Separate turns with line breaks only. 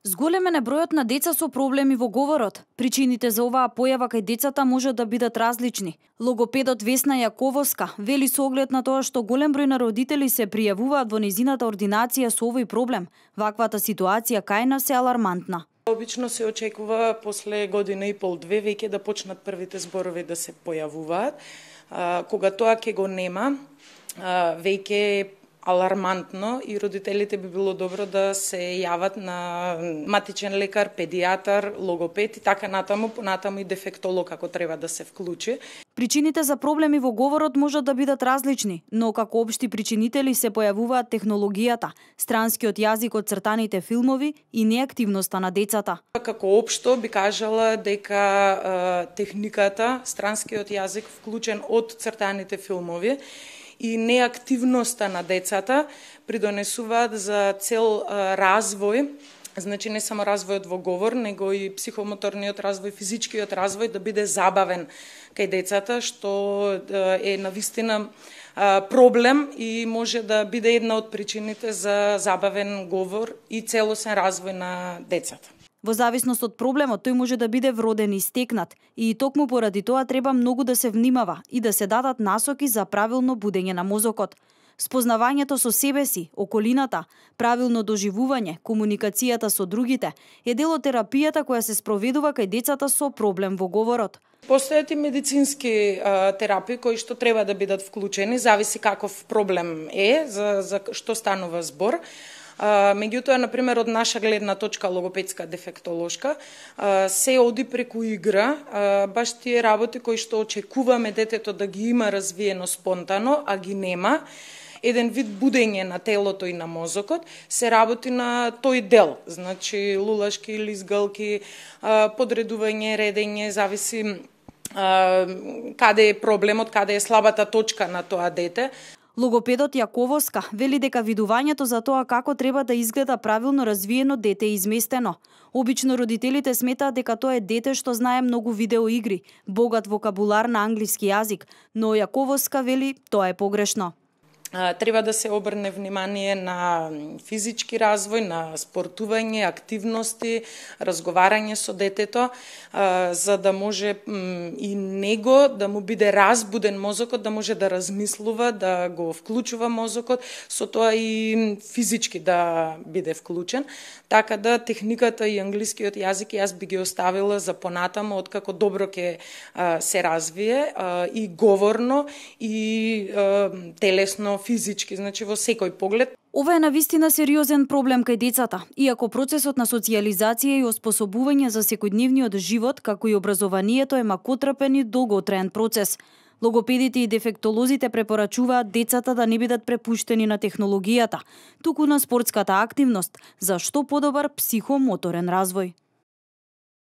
Зголемен е бројот на деца со проблеми во говорот. Причините за оваа појава кај децата може да бидат различни. Логопедот Весна Јакововска вели со оглед на тоа што голем број на родители се пријавуваат во незината ординација со овој проблем, ваквата ситуација кај нас е алармантна.
Обично се очекува после година и пол-две веќе да почнат првите зборови да се појавуваат. Кога тоа ќе го нема, веќе алармантно и родителите би било добро да се јават на матичен лекар, педијатар, логопед и така натаму, понатаму и дефектолог ако треба да се вклучи.
Причините за проблеми во говорот можат да бидат различни, но како општи причинители се појавуваат технологијата, странскиот јазик од цртаните филмови и неактивноста на децата.
Како општо би кажала дека техниката, странскиот јазик вклучен од цртаните филмови и неактивноста на децата придонесуваат за цел развој, значи не само развојот во говор, него и психомоторниот развој, физичкиот развој да биде забавен кај децата, што е навистина проблем и може да биде една од причините за забавен говор и целосен развој на децата.
Во зависност од проблемот, тој може да биде вроден и стекнат, и токму поради тоа треба многу да се внимава и да се дадат насоки за правилно будење на мозокот. Спознавањето со себе си, околината, правилно доживување, комуникацијата со другите е дел од терапијата која се спроведува кај децата со проблем во говорот.
Постојат и медицински терапии кои што треба да бидат вклучени, зависи каков проблем е, за што станува збор. Меѓутоа, например, од наша гледна точка логопедска дефектолошка, се оди преку игра, баш тие работи кои што очекуваме детето да ги има развиено спонтано, а ги нема, еден вид будење на телото и на мозокот, се работи на тој дел, значи лулашки, лизгалки, подредување, редење, зависи каде е проблемот, каде е слабата точка на тоа дете.
Логопедот Јакововска вели дека видувањето за тоа како треба да изгледа правилно развиено дете е изместено. Обично родителите сметаат дека тоа е дете што знае многу видеоигри, богат вокабулар на англиски јазик, но Јакововска вели тоа е погрешно.
Треба да се обрне внимание на физички развој, на спортување, активности, разговарање со детето, за да може и него да му биде разбуден мозокот, да може да размислува, да го вклучува мозокот, со тоа и физички да биде вклучен. Така да техниката и англискиот јазик јас би ги оставила за понатаму, откако добро ќе се развие и говорно и телесно, физички, значи во секој поглед.
Ова е навистина сериозен проблем кај децата, иако процесот на социјализација и оспособување за секојдневниот живот, како и образованието е макотрпен и долготраен процес. Логопедите и дефектолозите препорачуваат децата да не бидат препуштени на технологијата, туку на спортската активност, за што подобар психомоторен развој.